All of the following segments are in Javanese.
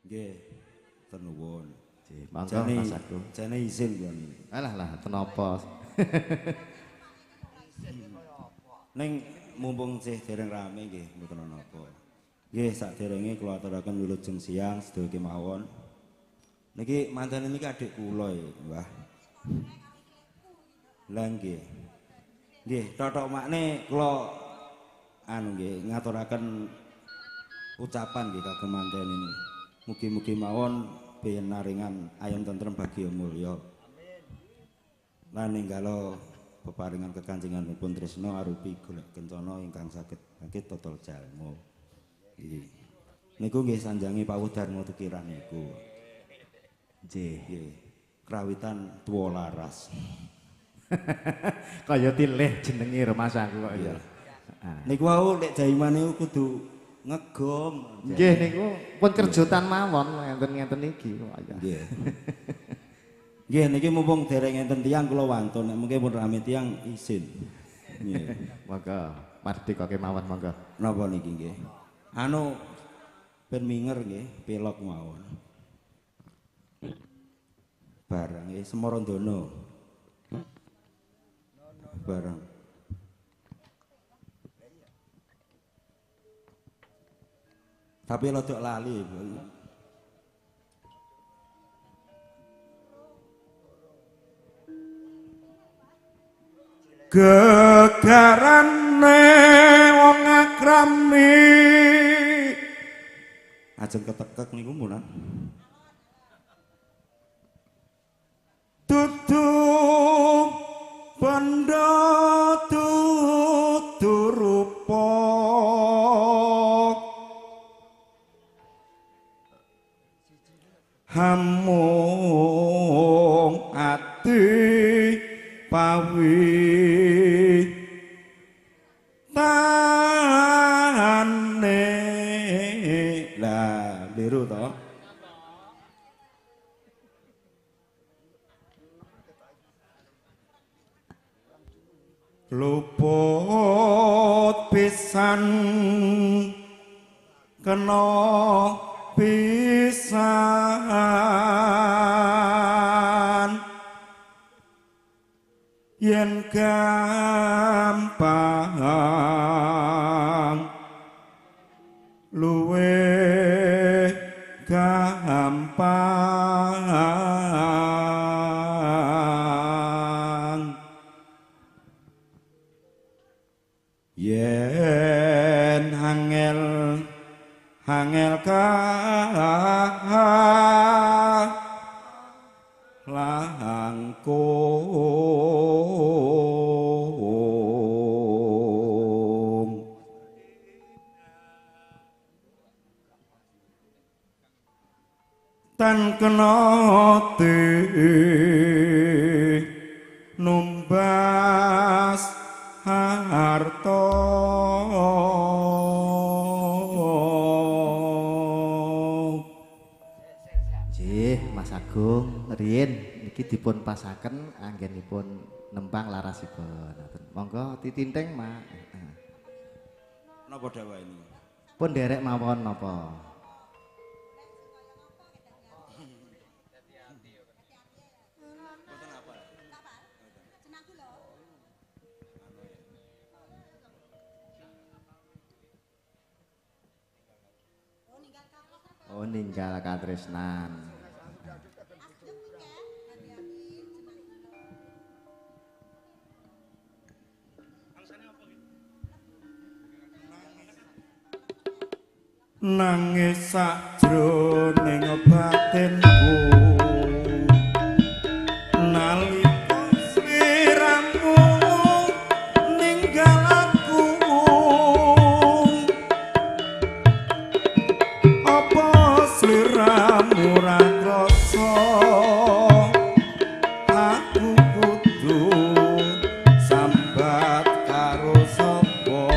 Nggih. Nuwun. Nggih, monggo Mas Agung. Jane izin kula niki. Alah lah, tenapa. Ning mumpung sih dereng rame nggih mboten napa. Nggih saderenge kula aturaken wilujeng siang sedaya kemawon. Niki mantene niki adik kula ya, Mbah. Lah nggih. Nggih, totok makne kula anu nggih ngaturaken ucapan nggih kagem manten ini. Mugi-mugi mawon pinaringan ayem tentrem bagya mulya. Amin. Lan ninggalo peparingan kekancinganipun tresna arupi golek kencana ingkang saged bangkit totol jalma. Nggih. Niku nggih sanjangi Pawuh Darma Tukiran niku. Nggih. Nggih. Krawitan tuwa laras. Kaya tilih jenenge rumasaku kok ya. Niku wau lek jaiman niku kudu ngegom. Nggih niku pun kerjotan mawon ngenten-ngenten iki kok ya. Nggih. Nggih niki mumpung dereng enten tiyang kula wantun nek mungkin pun rame tiyang izin. Nggih. Monggo mardika kemawon monggo. Napa niki nggih? Anu ben minger nggih pelok mawon. Barang nggih Semarandana. Barang. Tapi rodok lali. Gegarane wong akrami ajeng ketekek niku munan. Dudu bandha dudu rupa hamung ati pawi tane lah biru to luput pisan kena pisan yen gampang luwih gampang yen angel angel langkung tan kena numbas harta. Nggih, Mas Agung, riyin niki dipun pasaken anggenipun nembang larasipun. Monggo titinteng, Mak. Napa dawa ini? Pun derek mawon napa? Oh, ninggal katresnan. Nangis sakjroning batinku nalika sliramu ninggal aku, apa sliramu ra krasa aku kudu sambat karo sapa?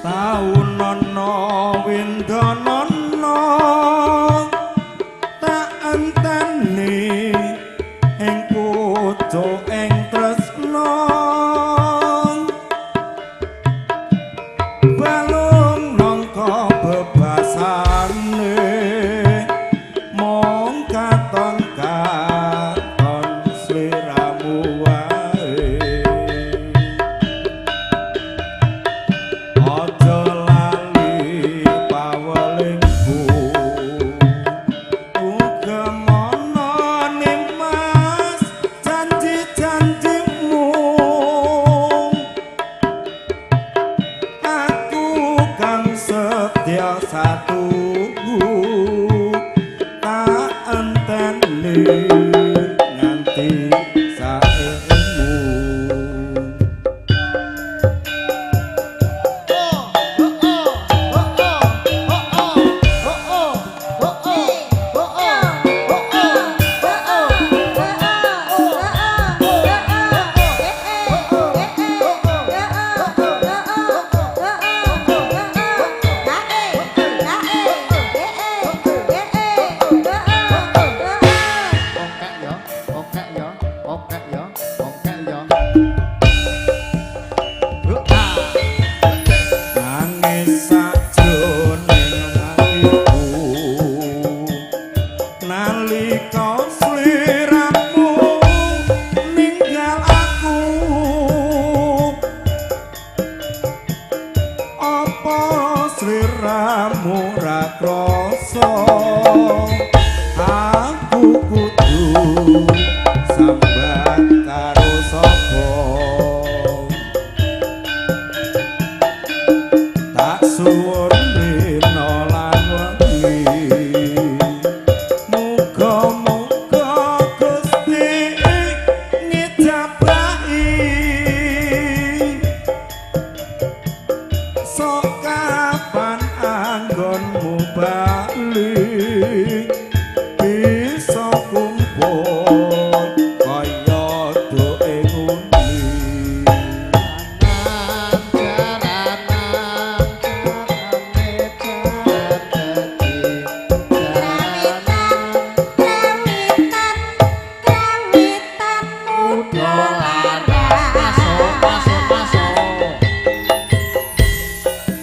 Taunono windonono tak enteni ing pucuk ing tresna balung nangka bebasane mung katon katon sliramu wae. Aja lali pawelingku uga mono nimas janji-janjimu. Aku kang setya satuhu tak enteni nganti saemu. Ongkek ya, ongkek ya, ongkek ya, ongkek ya. Nangis sajroning atiku nalika sliramu ninggal aku. Apa sliramu ra krasa aku kudu sambat karo sapa? Tak suwun dina lan wengi muga-muga Gusti ngijabahi. Sok kapan anggonmu bali bisa kumpul kaya doe nguni.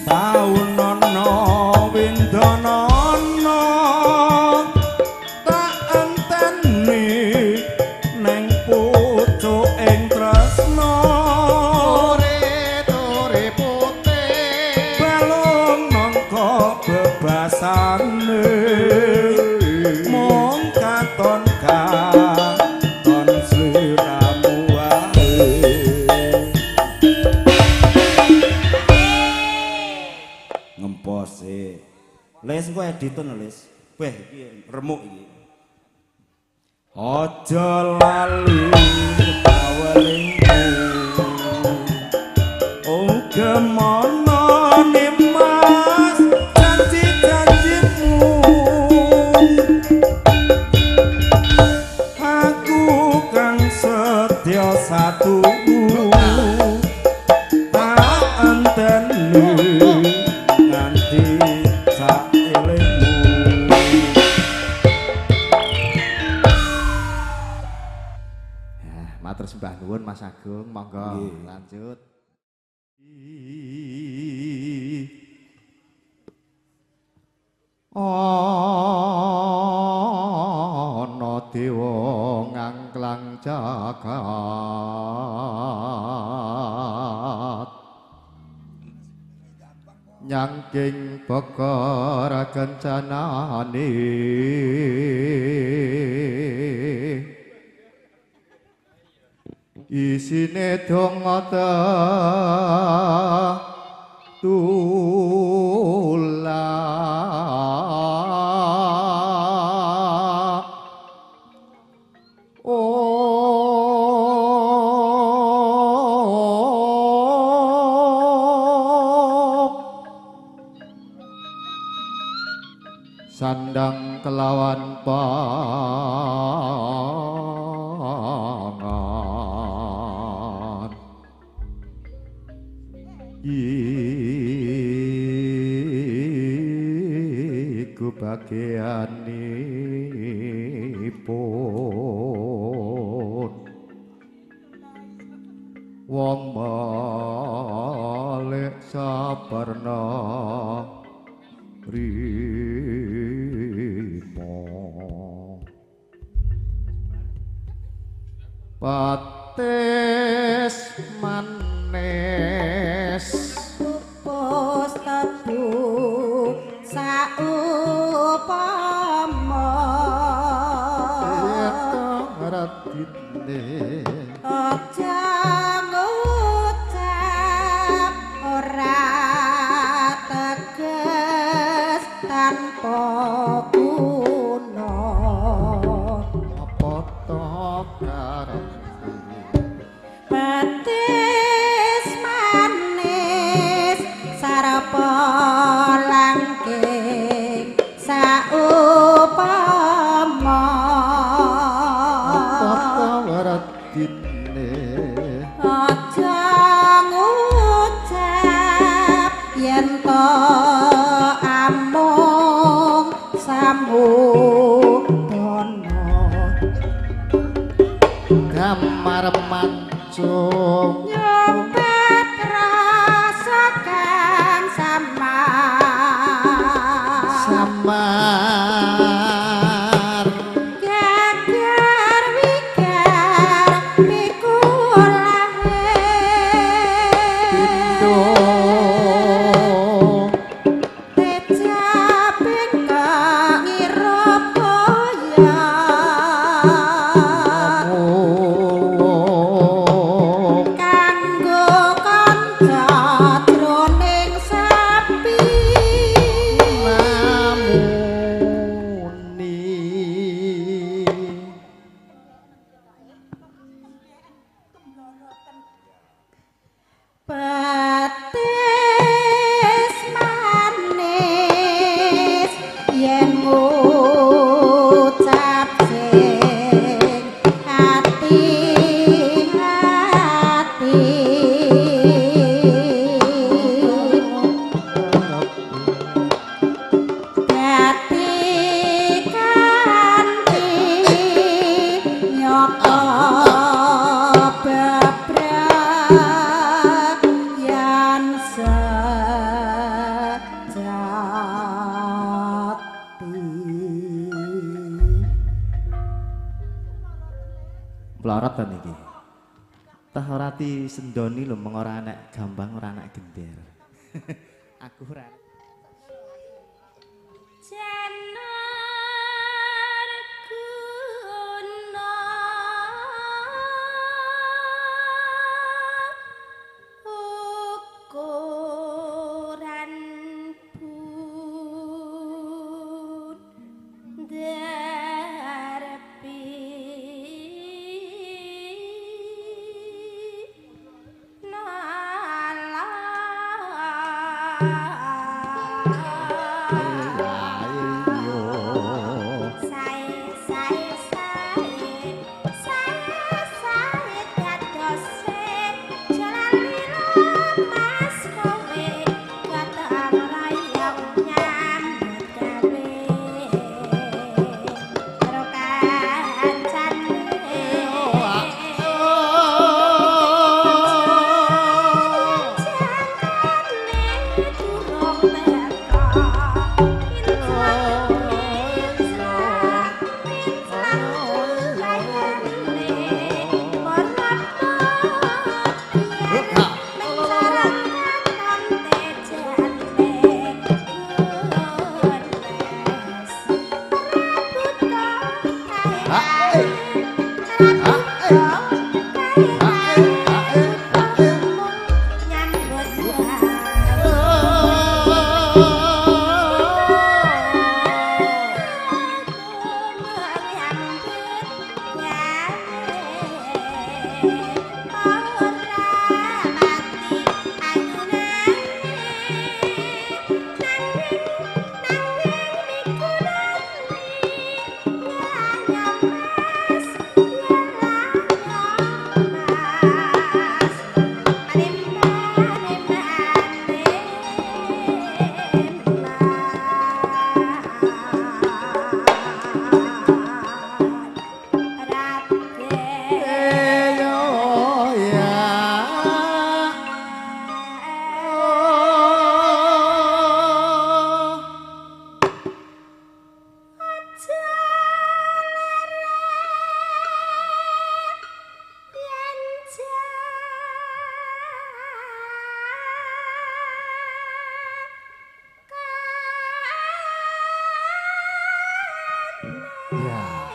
Taunono windonono tak enteni neng pucuk ing tresna balung nangka bebasane mung katon katon sliramu wae. Ngempos e. Les engko editon les. Beh iki remuk iki. Aja lali pawelingku uga mono nimas janji-janjimu. Aku kang setya satuhu tak enteni nganti saelingmu. Ya, matur sembah nuwun Mas Agung, monggo Nggih. Lanjut. Ana dewa ngangklang jagat nyangking bokor kencanane isine donga tulak. Oh, sandang kelawan pangan. Bagianipun wong malik sabarna rimo patis manis pupus tebu saupama radine aja ngucap ora teges tanpa guna apa to karepe petis manis sarpa langking saupama apa radine aja ngucap yen to amung samudana damar mancung nyopet rasa kang samar samar geger wigar pikulahe pindho tejaping kang ngira kanggo kanca jroning sapi namuni petis manis yen ngucap sing ati ati dadi kanthi nyata bebrayan sejati. Mlorot ta niki. Tah ora disendoni lho meng ora enek gambang ora enek gender. Aku ora. Jenar guna ukuran bundar pinala. Ya.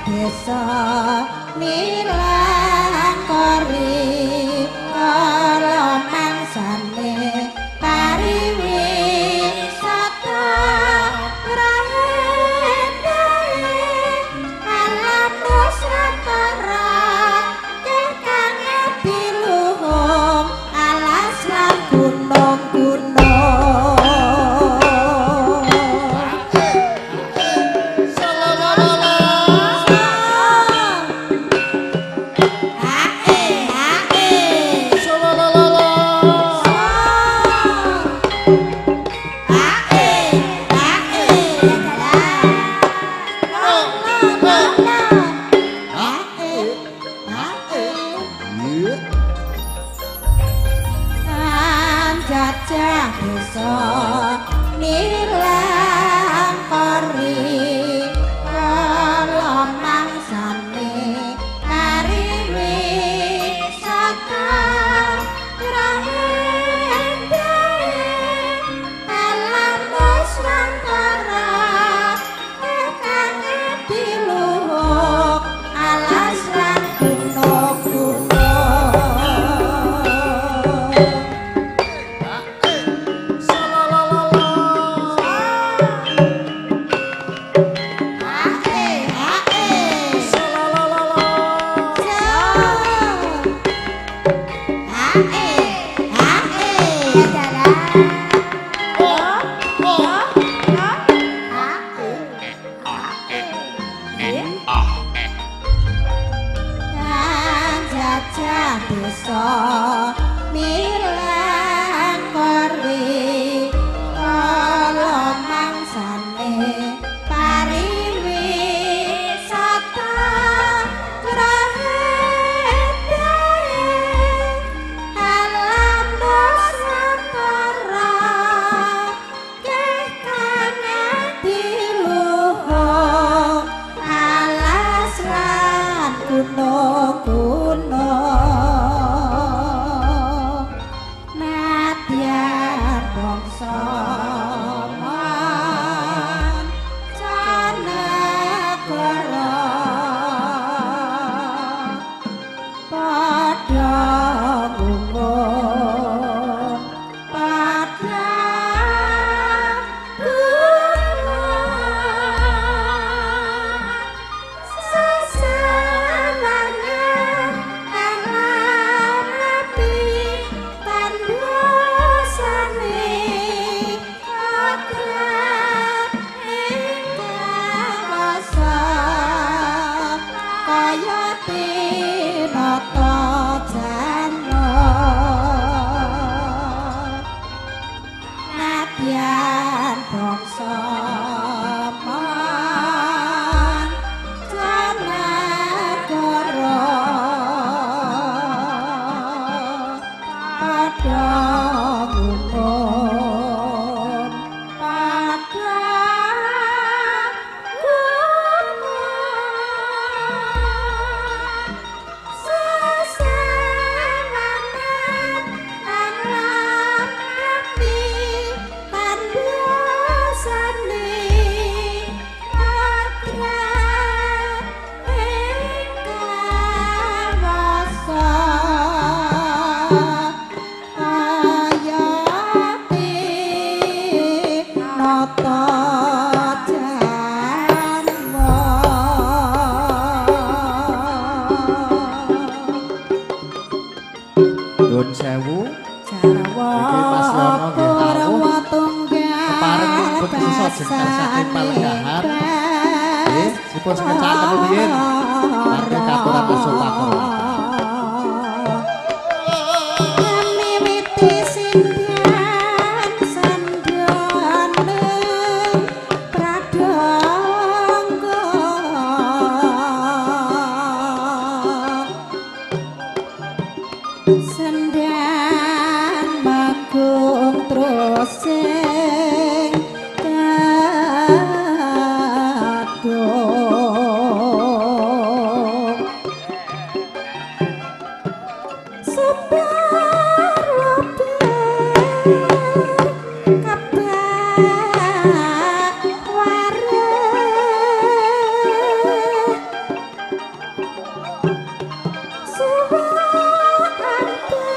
Desa nilangkori kala mangsane pariwisata ngrahendahe alam nusantara kang adiluhung alas lan gunung-gunung. Kuno-kuno. Nyuwun sewu. Jarwa Niki Mas Yono nggih rawuh. Purwa tunggal Kepareng dipun sisa jengkar saking Palenggahan. Nggih, dipun sekecaken rumiyin. Mangke katuran usul pakurwata. Miwiti sindhan sandhane pradangga sendhan magung terus sing kadung Sebar luber kabak wareh. Suwak antar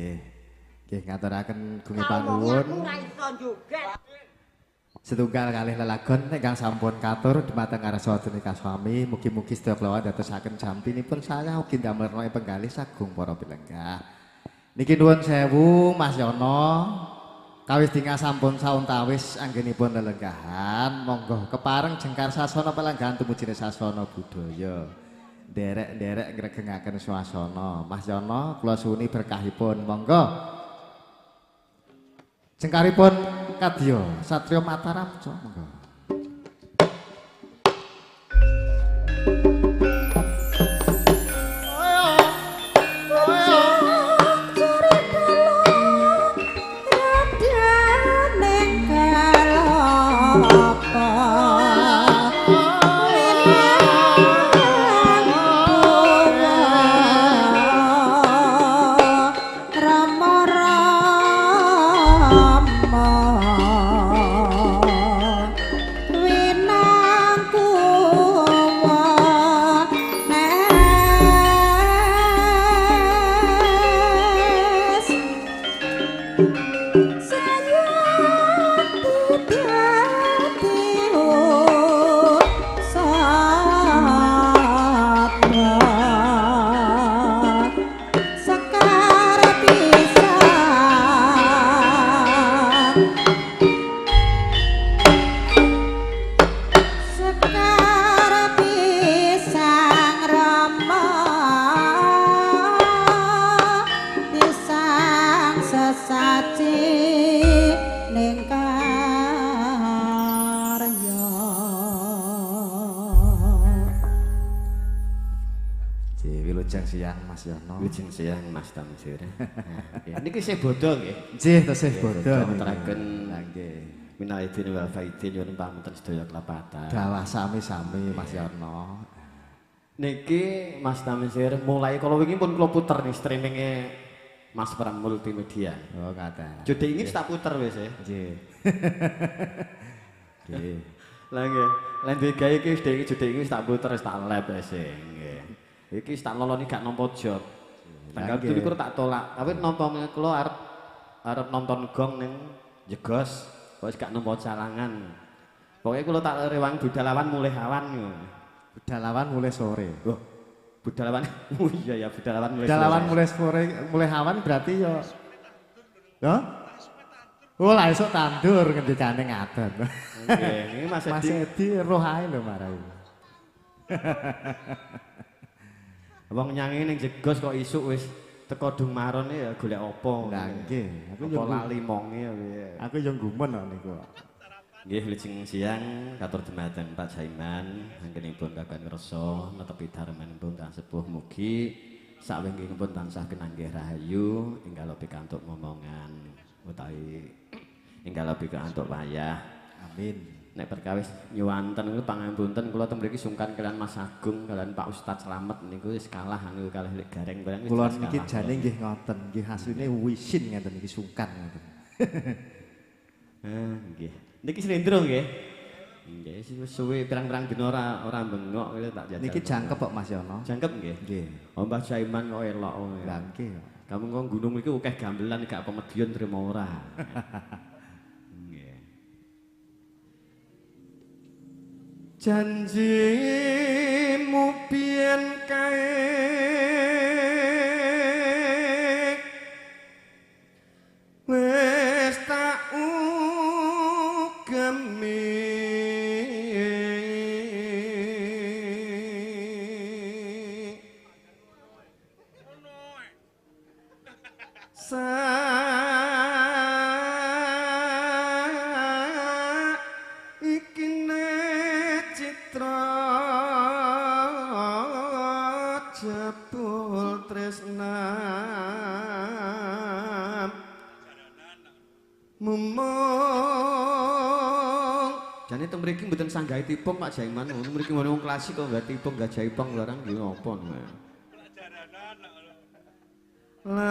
Nggih. Nggih ngaturaken gunge panuwun. Setunggal kalih lelagon ingkang sampun katur dumateng ngarsa dening kaswami, mugi-mugi sedaya kelawan dadosaken jampinipun saya ugi ndamel rena penggalih sagung para pilenggah. Niki nuwun sewu Mas Yono. Kawis dinga sampun sauntawis anggenipun lelenggahan, monggo kepareng jengkar sasana pelenggahan tumujine sasana budaya. Nderek-nderek ngregengaken swasana. Mas Yono kula suwuni berkahipun, monggo. Jengkaripun kadya Satria Mataram, monggo. Wilujeng siang Mas Tamsir. Niki isih bodho nggih. Nggih, tesih bodho ngaturaken nggih. Minal aidin wal faidin nyuwun pamunten sedaya kelapatan. Dalah sami-sami Mas Yono. Niki Mas Tamsir mulai kala wingi pun kula puter nih streaminge Mas Pram Multimedia. Oh, ngaten. Jode ingin tak puter wis e. Nggih. Nggih. Lah nggih, lha duwe gawe iki wis jode iki wis tak puter wis tak lab wis nggih. Iki tak loloni gak nampa job. Tanggal 27 tak tolak. Tapi nampa kula arep nonton gong ning Jegos, wis gak nampa calangan. Pokoke kula tak rewang budalawan mulih awan ngono. Budalawan mulih sore. Loh, budalawan. Oh iya ya, budalawan mulih sore. Budalawan mulih sore, mulih awan berarti ya. Lho? Oh, lah esuk tandur ngendikane ngaten. Nggih, iki Mas Edi. Mas Edi roh ae lho marai. Wong nyanyi ning Jegos kok isuk wis teko Dung Maron ya golek apa. Lah nggih, aku yo lali monge ya piye. Aku yo gumun kok niku. Nggih, wilujeng siang katur dumateng Pak Jaiman, anggenipun kagungan kersa netepi darmanipun tansah sepuh mugi sawengginipun tansah kinanggih rahayu enggal pikantuk momongan utawi enggal pikantuk wayah. Amin. Nek perkawis nyuwanten niku pangapunten kula teng mriki sungkan kalian Mas Agung kalian Pak Ustadz Slamet niku wis kalah anu kalih lek gareng barang wis kula niki jane nggih ngoten nggih asline wisin ngeten niki sungkan ngoten. Nggih. Niki slendro nggih. Nggih suwe pirang-pirang dina ora bengok tak jajal. Niki jangkep kok Mas Yono. Jangkep nggih. Nggih. Oh Mbah Jaiman kok elok. Lah nggih. Kamu kok gunung iki akeh gamelan gak pemedion trimo ora. Janjimu biyen kae wis tak ugemi jane teng mriki mboten sanggahe tipung Pak Jaiman, ngono mriki wong klasik kok nggak tipung nggak jaipong barang nggih napa niku. Lamis.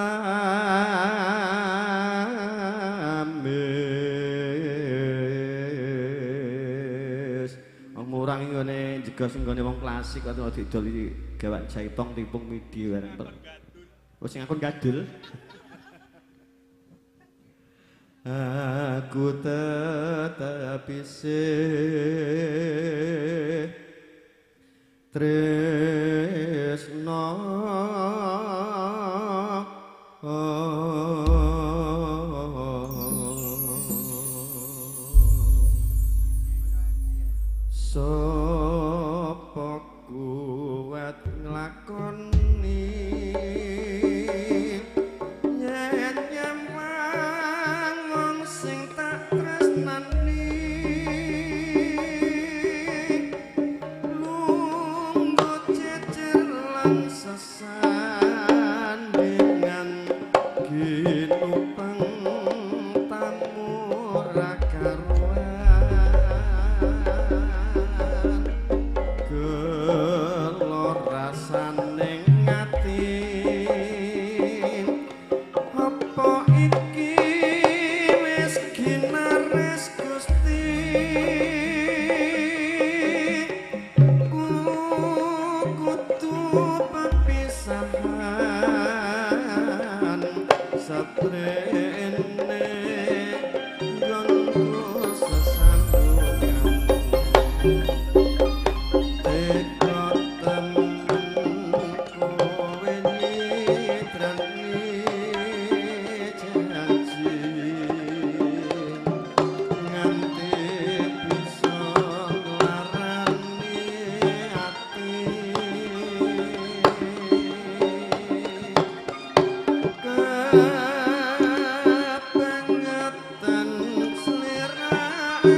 Wong murang nggone jegos nggone wong klasik kok didol iki gawak jaipong tipung midi barang. Wis sing akun gadul. Aku tetep isih tresno. Sapa kuat nglakoni yen nyawang wong sing tak tresnani, lungguh jejer lan sesandingan ginupeng tamu ra karuan. Gelo rasane ati apa iki wis ginares Gusti, ku kudu pepisahan satrene nggonku sesandungan. Teka temen kowe nyitrani janji nganti bisa nglarani ati. Kebangetan sliramu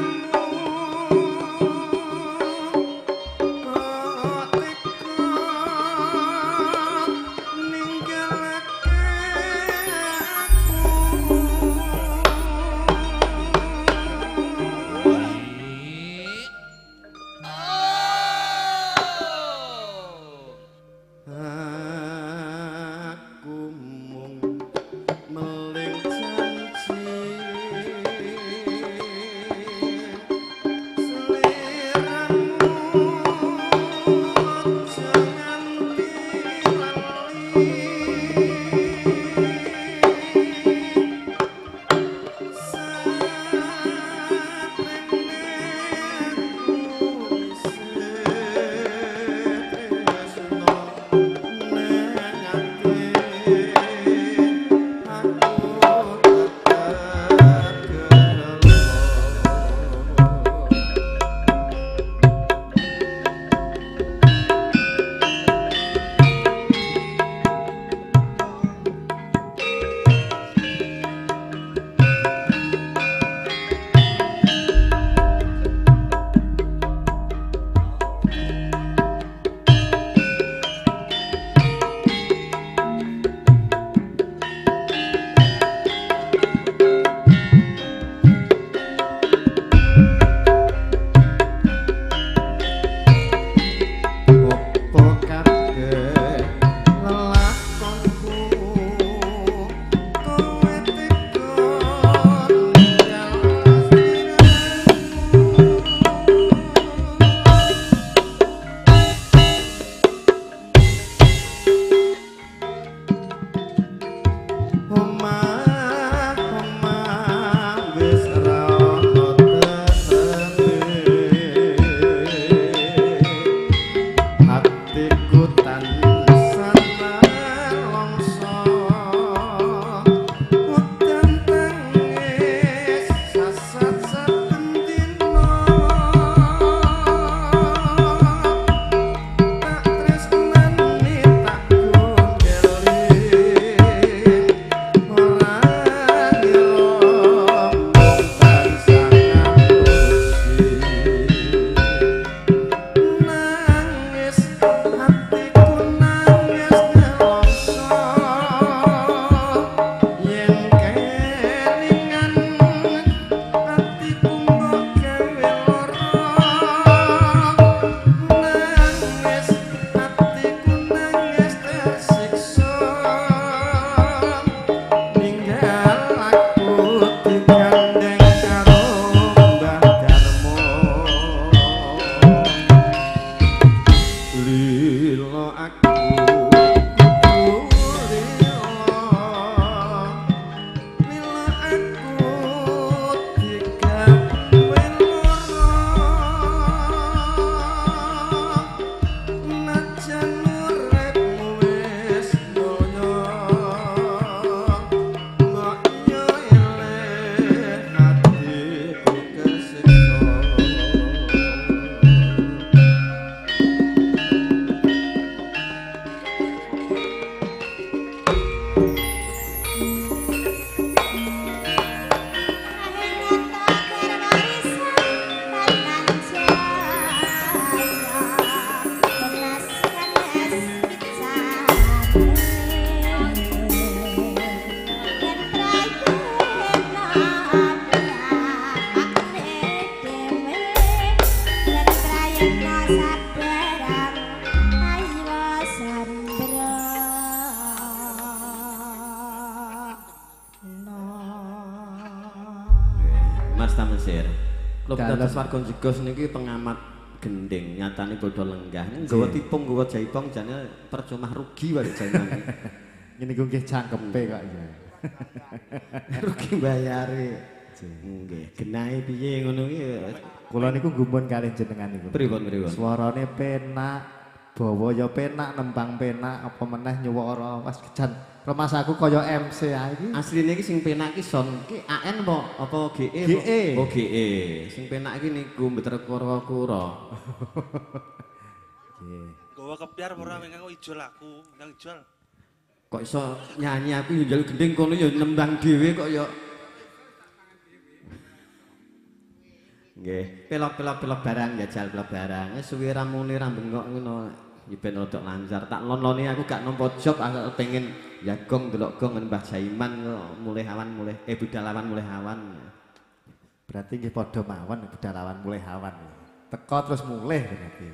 Mas Tamsir. Kula dados warga Jegos niki pengamat gending, nyatane padha lenggah. Nggawa tipung, nggawa jaipong jane percuma rugi wae jaman. Ngene iku nggih cangkepe kok ya. Rugi bayare. Nggih, genahe piye ngono iki. Kula niku gumun kalih jenengan niku. Pripun pripun? Swarane penak, bawa ya penak, nembang penak, apa meneh nyuwara wis kejan. Remasaku kaya MC ae iki. Asline iki sing penak iki son iki AN apa apa GE? GE. Oh GE. Sing penak iki niku mbeter kura-kura. Nggih. Gawa kepiar ora wong aku ijol aku, ndang ijol. Kok iso nyanyi aku yo njaluk gending kono yo nembang dhewe kok yo. Nggih, pelok-pelok-pelok barang jajal pelok barang. Wis suwe ra muni ra bengok ngono. Ya ben rada lancar. Tak lon-loni aku gak nampa job, aku pengen ya gong delok gong Mbah Jaiman mulih awan mulih budal awan mulih awan. Berarti nggih padha mawon budal awan mulih awan. Teko terus mulih berarti.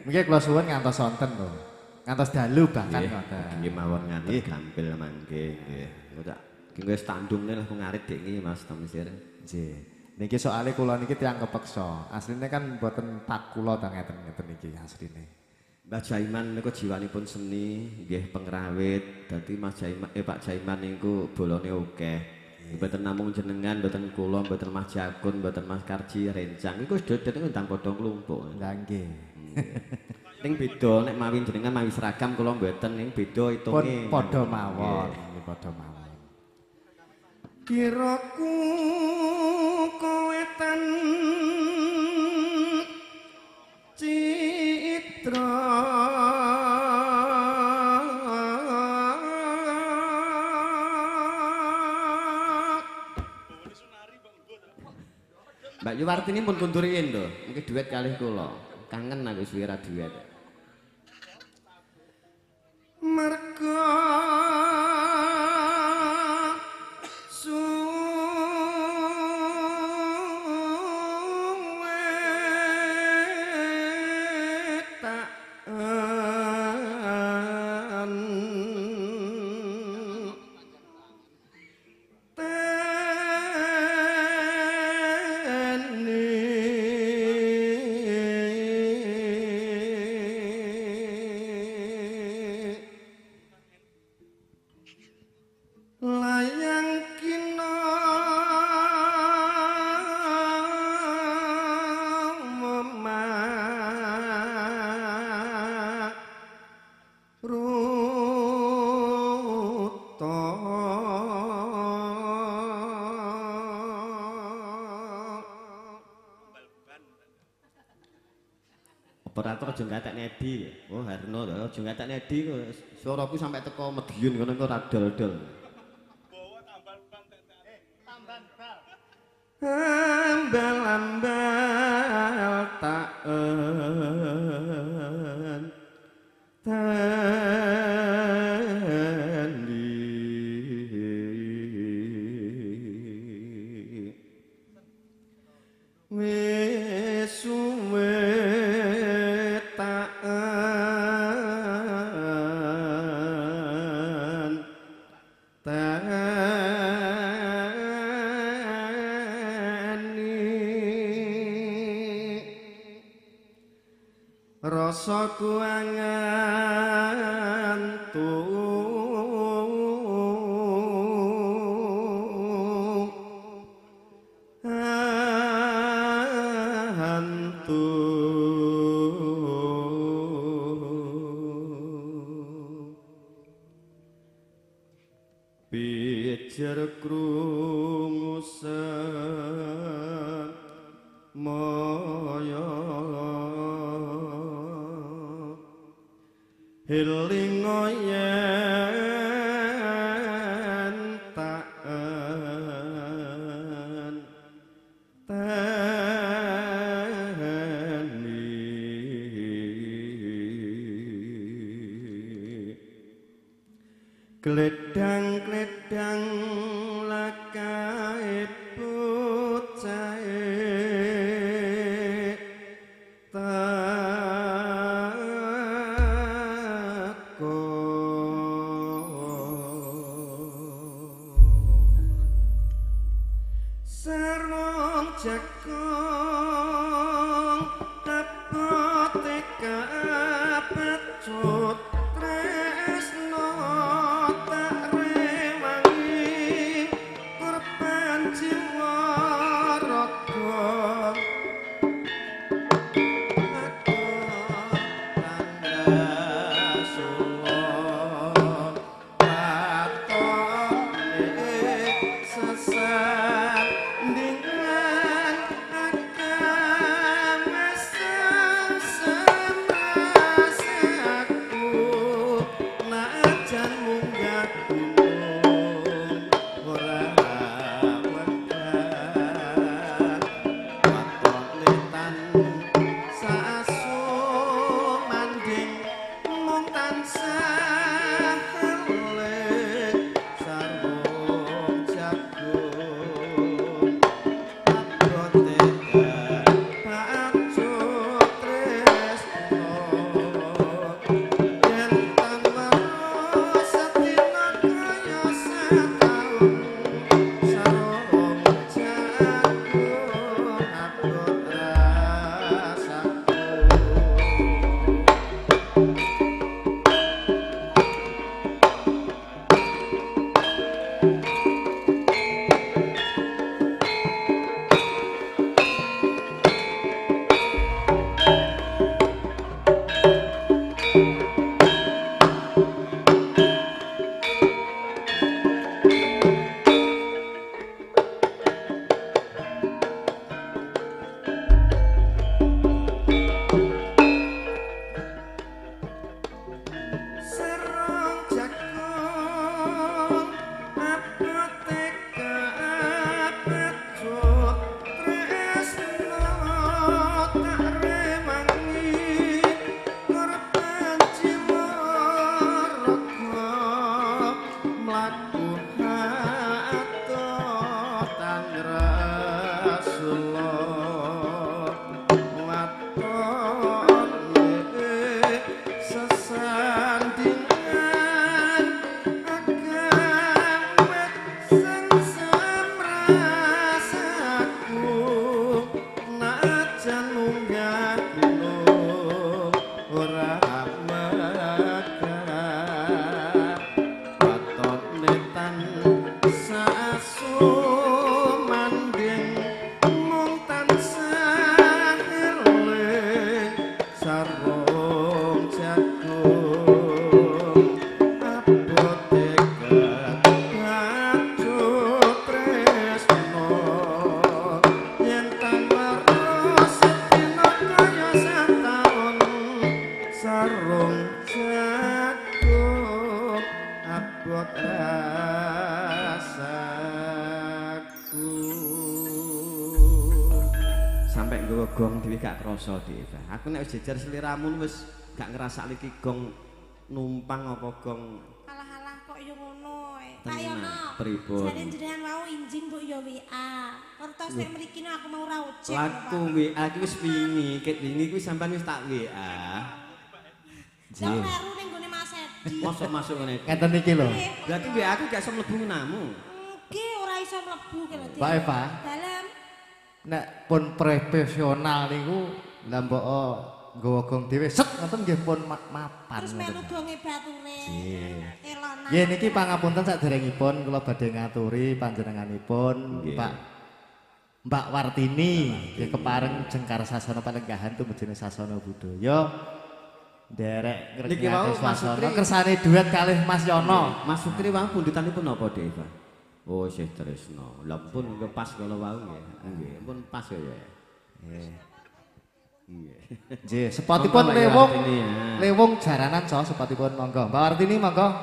Mungkin kula suwun ngantos sonten lho. Ngantos dalu bahkan ngoten. Nggih mawon ngantos gampil mangke nggih. Engko tak nggih wis tandungne lah ngarit dik iki Mas Tamsir. Nggih. Niki soalé kula niki tiyang kepeksa. Asline kan mboten pak kula ta ngeten-ngeten iki asline. Mbah Jaiman niku jiwanipun seni, nggih pengrawit. Dadi Mas Jaiman Pak Jaiman niku bolone akeh. Mboten namung jenengan, mboten kula, mboten Mas Jakun, mboten Mas Karji rencang. Iku wis dodot niku ndang padha nglumpuk. Lah nggih. Ning beda nek mawi jenengan mawi seragam kula mboten ning beda itunge. Pun padha mawon, nggih padha mawon. Kiraku kowe tan citra Mbak Yuwartini pun kunduriin lho, mungkin duet kalih kula. Kangen aku suwe ra duet. Mergo suwe tak layang kina memak ruta. Operator aja gatekne Edi. Oh Harno to aja gatekne Edi suaraku sampai teko Madiun ngono kok ora dol-dol. Ambal-ambal tak tani wis suwe tak rasaku angantuk hantu pijer krungu semaya elingo yen tak teni kledang-kledang lakae bocahe Sarung jagung abote kapecut tresno tak rewangi korban jiwa raga Sampai nggawa gong dhewe gak krasa dhewe. Aku nek wis jejer sliramu wis gak ngrasakne iki gong numpang apa gong. Alah-alah kok yo ngono ae. Pak Yono. Pripun? Jane jenengan wau injing mbok yo WA. Kertos nek mriki aku mau ora ojek. Laku WA ki wis wingi, ket wingi kuwi sampean wis tak WA. Nggih. Kleru ning gone Mas Edi. Mosok masuk ngene. Ngeten iki lho. Berarti WA aku gak iso mlebu namu. Nggih, ora iso mlebu ki lho. Pak Eva. Dalem. Nek pun profesional niku lha mbok nggawa gong dhewe set ngoten nggih pun mapan. Terus melu gonge bature. Elona. Nggih niki pangapunten saderengipun kula badhe ngaturi panjenenganipun Pak Mbak Wartini nggih kepareng jengkar sasana palenggahan tumujune sasana budaya. Nderek ngregengake swasana kersane duet kalih Mas Yono. Mas Sukri wau pundhutanipun napa Dik Eva? Oh, isih tresno. Lha pun pas kala wau nggih. Nggih, pun pas ya. Nggih. Nggih. Nggih, sepatipun lewung. Lewung jaranan so sepatipun monggo. Mbak Wartini monggo.